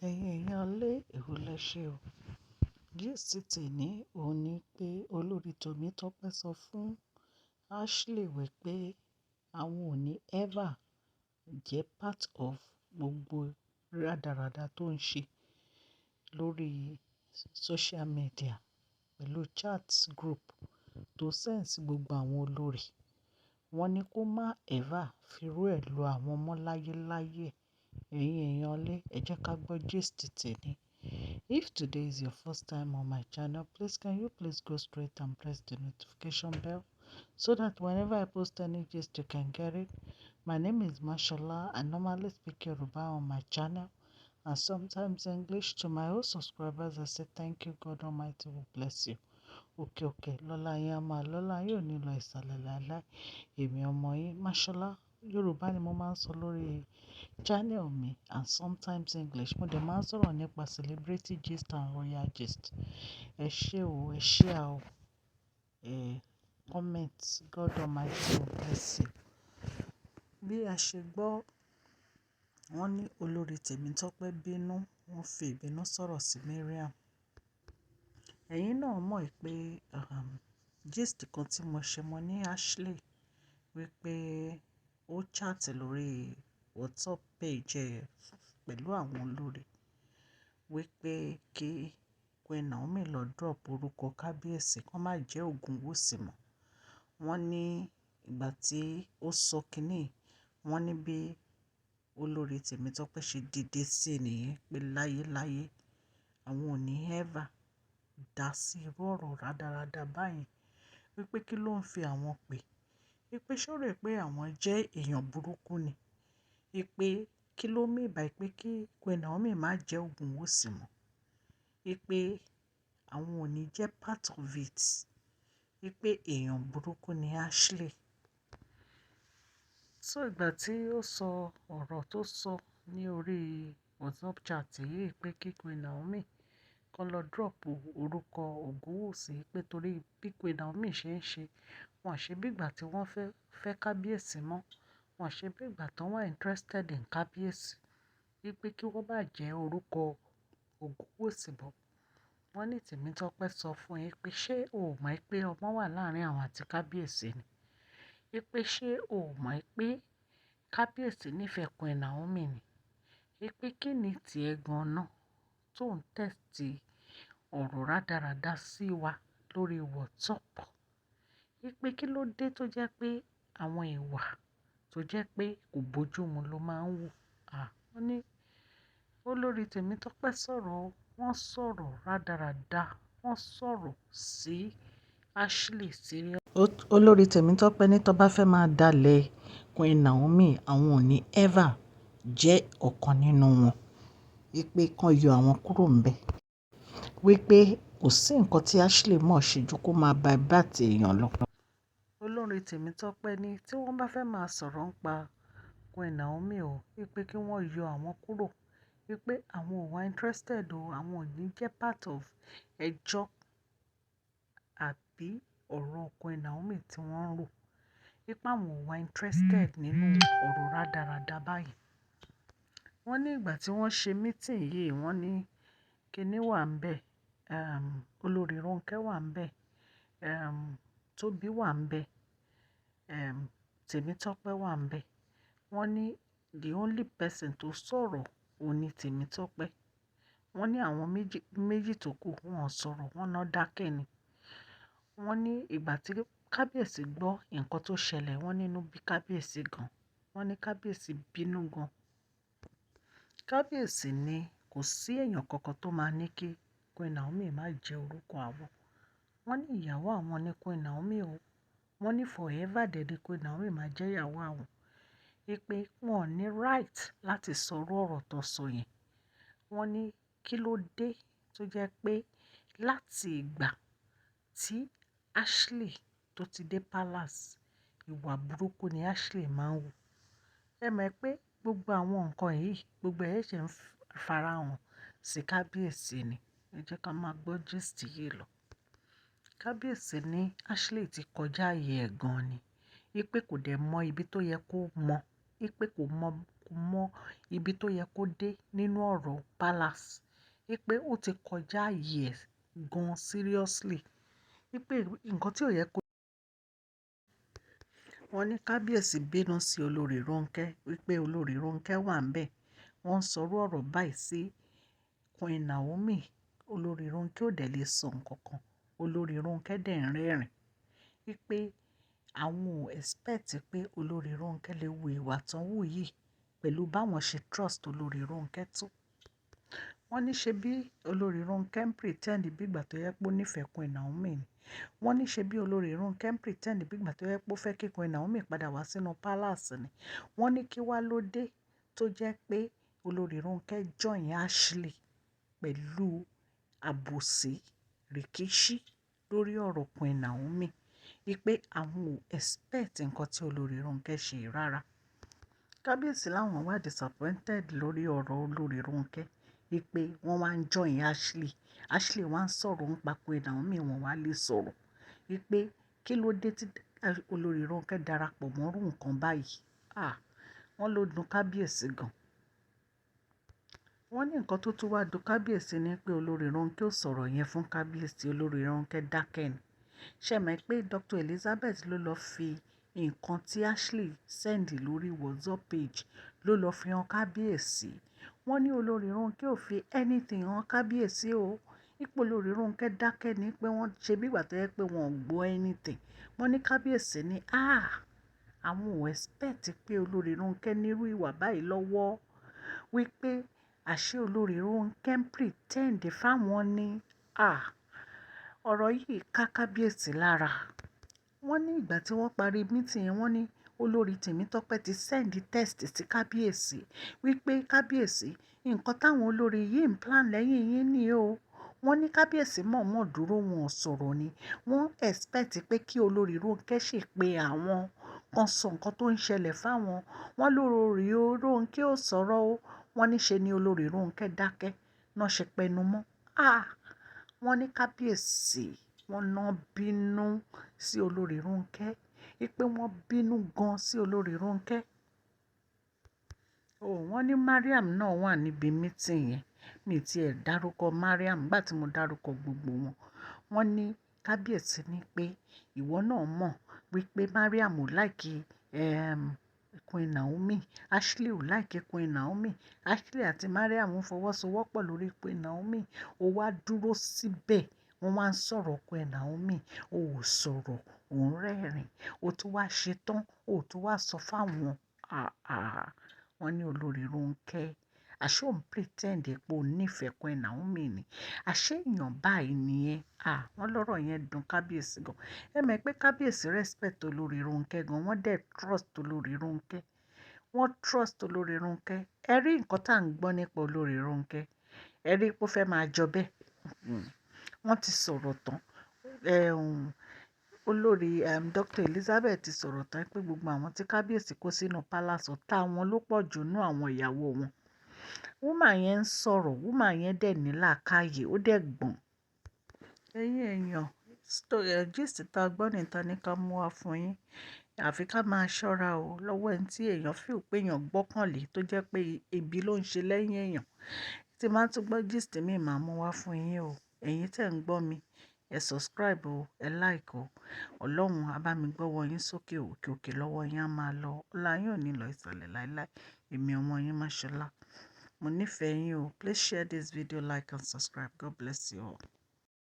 Ẹ̀yin èèyàn lé, èwo lẹ ṣe o. Gist tèní òun ní pé olórí Temitope sọ fún Ashley wípé àwọn ò ní ever jẹ́ part of gbogbo rádaràda tó ń ṣe lórí social media pẹ̀lú chat group tó send sí gbogbo àwọn olórí. Wọ́n ní kó má ever fi irú ẹ̀ lọ àwọn mọ́ láyé láyé. Ẹ̀yin èèyàn lé, ẹ jẹ́ ká gbọ́ gist tèní. If today is your first time on my channel, please can you please go straight and press the notification bell so that whenever I post any gist you can get it. My name is Mashallah. I normally speak Yoruba on my channel and sometimes English. To my old subscribers, I say thank you. God Almighty will bless you. Òkè òkè lọ́la yín á máa lọ́la yóò ní lọ ìsàlẹ̀ láíláí. Èmi ọmọ yín, Mashallah. Yorùbá ni mo máa ń sọ lórí channel mi and sometimes English. Mo dẹ̀ máa ń sọ̀rọ̀ nípa celebrity gist and royal gist. Ẹ ṣé o, ẹ share o, ẹ comment. God Almighty will bless you. Bí a ṣe gbọ́, wọ́n ní olórí Temitope bínú, wọ́n fi ìbínú sọ̀rọ̀ sí Mariam. Ẹ̀yin náà mọ̀ pé gist kan tí mo ṣe mọ́ ní Ashley wípé ó chat lórí WhatsApp page ẹ pẹ̀lú àwọn olórí wípé kí Queen Naomi lọ drop orúkọ kábíyèsí kó má jẹ́ Ògúnwùsì mọ́. Wọ́n ní ìgbà tí ó sọ kíní, wọ́n ní bí olórí Temitope ṣe dìde sí nìyẹn pé láyé láyé àwọn ò ní ever dá sí irú ọ̀rọ̀ rádaràda báyìí. Wípé kí ló ń fi àwọn pè? Wípé ṣé ó rò pé àwọn jẹ́ èèyàn burúkú ni? Wípé kí ló mean by pé kí Queen Naomi má jẹ́ Ògúnwùsì mọ́? Wípé àwọn ò ní jẹ́ part of it. Wípé èèyàn burúkú ni Ashley. So ìgbà tí ó sọ ọ̀rọ̀ tó sọ ní orí WhatsApp chat yìí pé kí Queen Naomi kó lọ drop orúkọ Ògúnwùsì pé torí bí Queen Naomi ṣe ń ṣe, wọ́n ṣe bí ìgbà tí wọ́n fẹ́ fẹ́ kábíyèsí mọ́. Wọ́n ṣe bí ìgbà tí wọ́n wà interested in kábíyèsí. Wípé kí wọ́n bá jẹ́ orúkọ Ògúnwùsì mọ́. Wọ́n ní Temitope sọ fún ẹ pé ṣé o mọ̀ pé ọmọ wà láàárín àwọn àti kábíyèsí ni? Wípé ṣé o mọ̀ pé kábíyèsí nífẹ̀ẹ́ Queen Naomi ni? Wípé kí ni tí ẹ gan náà tó ń text ọ̀rọ̀ rádaràda sí wa lórí WhatsApp? Wípé kí ló dé tó jẹ́ pé àwọn ìwà tó jẹ́ pé kò bójú mu ló máa ń wù. À, wọ́n ní olórí Temitope sọ̀rọ̀, wọ́n sọ̀rọ̀ rádaràda, wọ́n sọ̀rọ̀ sí Ashley serious. Olórí Temitope ní tó bá fẹ́ máa dalẹ̀ Queen Naomi, àwọn ò ní ever jẹ́ ọ̀kan nínú wọn. Wípé kàn yọ àwọn kúrò níbẹ̀. Wípé kò sí nǹkan tí Ashley mọ̀ ṣe ju kó máa bá èèyàn lọ. Olórí Temitope ní tí wọ́n bá fẹ́ máa sọ̀rọ̀ ń pa Queen Naomi o, wípé kí wọ́n yọ àwọn kúrò. Wípé àwọn ò wà interested o, àwọn ò ní jẹ́ part of ẹjọ́ àbí ọ̀rọ̀ Queen Naomi tí wọ́n ń rò. Wípé àwọn ò wà interested nínú ọ̀rọ̀ rádaràda báyìí. Wọ́n ní ìgbà tí wọ́n ṣe meeting yìí, wọ́n ní kíní wà níbẹ̀, olórí Ronke wà níbẹ̀, Tobi wà níbẹ̀, Temitope wà níbẹ̀. Wọ́n ní the only person tó sọ̀rọ̀ òun ni Temitope. Wọ́n ní àwọn méjì, méjì tó kù wọ́n ò sọ̀rọ̀, wọ́n ná dákẹ́ ni. Wọ́n ní ìgbà tí kábíyèsí gbọ́ nǹkan tó ṣẹlẹ̀, wọ́n nínú bí kábíyèsí gan. Wọ́n ní kábíyèsí bínú gan. Kábíyèsí ní kò sí èèyàn kankan tó máa ní kí Queen Naomi má jẹ́ orúkọ àwọn. Wọ́n ní ìyàwó àwọn ni Queen Naomi o. Wọ́n ní forever dẹ̀ ni Queen Naomi máa jẹ́ ìyàwó àwọn. Wípé wọ́n ò ní right láti sọ irú ọ̀rọ̀ tó sọ yẹn. Wọ́n ní kí ló dé tó jẹ́ pé láti ìgbà tí Ashley tó ti dé palace, ìwà burúkú ni Ashley máa ń wù. Ẹ mọ̀ pé gbogbo àwọn nǹkan yìí, gbogbo ẹ̀ ṣẹ̀ ń farahàn sí kábíyèsí ni. Ẹ jẹ́ ká máa gbọ́ gist yìí lọ. Kábíyèsí ní Ashley ti kọjá ààyè ẹ̀ gan ni. Wípé kò dẹ̀ mọ ibi tó yẹ kó mọ̀. Wípé kò mọ̀, kò mọ ibi tó yẹ kó dé nínú ọ̀rọ̀ palace. Wípé ó ti kọjá ààyè ẹ̀ gan seriously. Wípé nǹkan tí ò yẹ kó. Wọ́n ní kábíyèsí bínú sí olórí Ronke wípé olórí Ronke wà níbẹ̀. Wọ́n ń sọ̀rọ̀ ọ̀rọ̀ báyìí sí Queen Naomi. Olórí Ronke ò dẹ̀ lè sọ nǹkan kan. Olórí Ronke dẹ̀ ń rẹ́rìn. Wípé àwọn ò expect pé olórí Ronke lè wu ìwà tán wù yìí pẹ̀lú báwọn ṣe trust olórí Ronke tó. Wọ́n ní ṣe bí olórí Ronke ń pretend bí ìgbà tó yẹ pé ó nífẹ̀ẹ́ Queen Naomi ni. Wọ́n ní ṣe bí olórí Ronke ń pretend bí ìgbà tó yẹ pé ó fẹ́ kí Queen Naomi padà wá sínú palace ni. Wọ́n ní kí wá ló dé tó jẹ́ pé olórí Ronke join Ashley pẹ̀lú àbòsí rìkíṣí lórí ọ̀rọ̀ Queen Naomi. Wípé àwọn ò expect nǹkan tí olórí Ronke ṣe rárá. Kábíyèsí láwọn wà disappointed lórí ọ̀rọ̀ olórí Ronke. Wípé wọ́n wá ń join Ashley. Ashley wá ń sọ̀rọ̀ nípa Queen Naomi, wọ́n wá lè sọ̀rọ̀. Wípé kí ló dé tí olórí Ronke darapọ̀ mọ́ irú nǹkan báyìí. Ah! Wọ́n ló dùn kábíyèsí gan. Wọ́n ní nǹkan tó tún wá dùn kábíyèsí ni pé olórí Ronke ò sọ̀rọ̀ yẹn fún kábíyèsí, olórí Ronke dákẹ́ ni. Ṣé ẹ mọ̀ pé Dr. Elizabeth ló lọ fi nǹkan tí Ashley send lórí WhatsApp page ló lọ fi hàn kábíyèsí. Wọ́n ní olórí Ronke ò fi anything hàn kábíyèsí o. Wípé olórí Ronke dákẹ́ ni pé wọ́n ṣe bí ìgbà tó jẹ́ pé wọ́n ò gbọ́ anything. Wọ́n ní kábíyèsí ní, "Ah! Àwọn ò expect pé olórí Ronke nírú ìwà báyìí lọ́wọ́." Wípé àṣé olórí Ronke ń pretend fáwọn ni. Ah! Ọ̀rọ̀ yìí ká kábíyèsí lára. Wọ́n ní ìgbà tí wọ́n parí meeting yẹn, wọ́n ní olórí Tèmítọ́pẹ́ ti send text sí kábíyèsí wípé kábíyèsí, nǹkan táwọn olórí yìí ń plan lẹ́yìn yín ni o. Wọ́n ní kábíyèsí mọ̀ọ́mọ̀ dúró, wọn ò sọ̀rọ̀ ni. Wọ́n expect pé kí olórí Ronke ṣì pé àwọn kan sọ nǹkan tó ń ṣẹlẹ̀ fáwọn. Wọ́n lórí Ronke ò sọ̀rọ̀ o. Wọ́n ní ṣe ni olórí Ronke dákẹ́, náà ṣe pẹnu mọ́. Ah! Wọ́n ní kábíyèsí, wọ́n ná bínú sí olórí Ronke. Wípé wọ́n bínú gan sí olórí Ronke. Oh, wọ́n ní Mariam náà wà níbi meeting yẹn. Mi tí ẹ dárúkọ Mariam nígbà tí mo dárúkọ gbogbo wọn. Wọ́n ní kábíyèsí ní pé ìwọ náà mọ̀ wípé Mariam ò like, Queen Naomi. Ashley ò like Queen Naomi. Ashley àti Mariam ń fọwọ́sowọ́pọ̀ lórí Queen Naomi. Ó wá dúró síbẹ̀. Wọ́n wá ń sọ̀rọ̀ Queen Naomi. O ò sọ̀rọ̀, ò ń rẹ́rìn. O tún wá ṣe tán, o tún wá sọ fáwọn. Ah, ah. Wọ́n ní olórí Ronke, àṣé ò ń pretend pé o nífẹ̀ẹ́ Queen Naomi ni. Àṣé èèyàn báyìí ni ẹ́. Ah! Wọ́n lọ́rọ̀ yẹn dùn kábíyèsí gan. Ẹ mọ̀ pé kábíyèsí respect olórí Ronke gan. Wọ́n dẹ̀ trust olórí Ronke. Wọ́n trust olórí Ronke. Ẹ rí nǹkan tí à ń gbọ́ nípa olórí Ronke. Ẹ rí pé ó fẹ́ máa jọ bẹ́ẹ̀. Wọ́n ti sọ̀rọ̀ tán. Olórí, Dr. Elizabeth ti sọ̀rọ̀ tán pé gbogbo àwọn tí kábíyèsí kó sínú palace, ọ̀tá wọn ló pọ̀ jù nínú àwọn ìyàwó wọn. Woman yẹn ń sọ̀rọ̀, woman yẹn dẹ̀ ní làákàyè, ó dẹ̀ gbọ́n. Ẹ̀yin èèyàn, story, gist tí a gbọ́ ní ta ní ká mú wá fún yín. Àfi ká máa ṣọ́ra o lọ́wọ́ ẹni tí èèyàn feel pé èèyàn gbọ́kànlé tó jẹ́ pé ibi ló ń ṣe lẹ́yìn èèyàn. Tí màá tún gbọ́ gist mi, màá mú wá fún yín o. Ẹ̀yin tí ẹ̀ ń gbọ́ mi, ẹ subscribe o, ẹ like o. Ọlọ́run á bá mi gbọ́wọ́ yín sókè òkè òkè lọ́wọ́ yín á máa lọ. Ọlá yín ò ní lọ ìsàlẹ̀ láíláí. Èmi ọmọ yín Máṣọlá. Mo nífẹ̀ẹ́ yín o. Please share this video, like and subscribe. God bless you all.